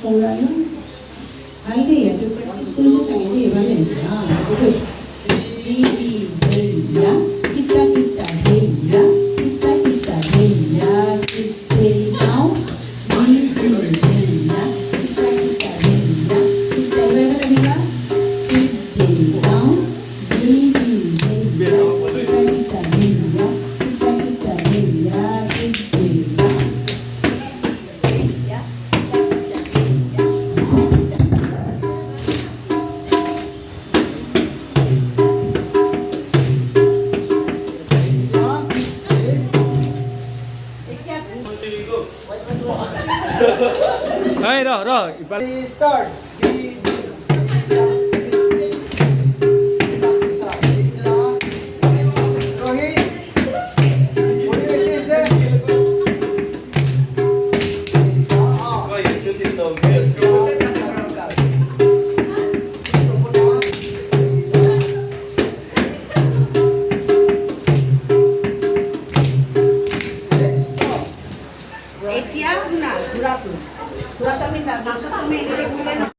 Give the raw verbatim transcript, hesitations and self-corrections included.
Pura lo. Ai de ya, tu practice kursi sang de ba le sa. Good. Di, di, de, ya. Kita, kita, de, ya. Kita, kita, de, ya. Kita, down. Di, di, de, ya. Kita, kita, de, ya. Kita, where are we? Kita, down. Di, di, de, ya. Kita, kita, de, ya. Kita, kita, de, ya. Kita, down. Hai, ro, ro. Start. Etiya na, juratu. Juratu minta, maksud kami ini bukan.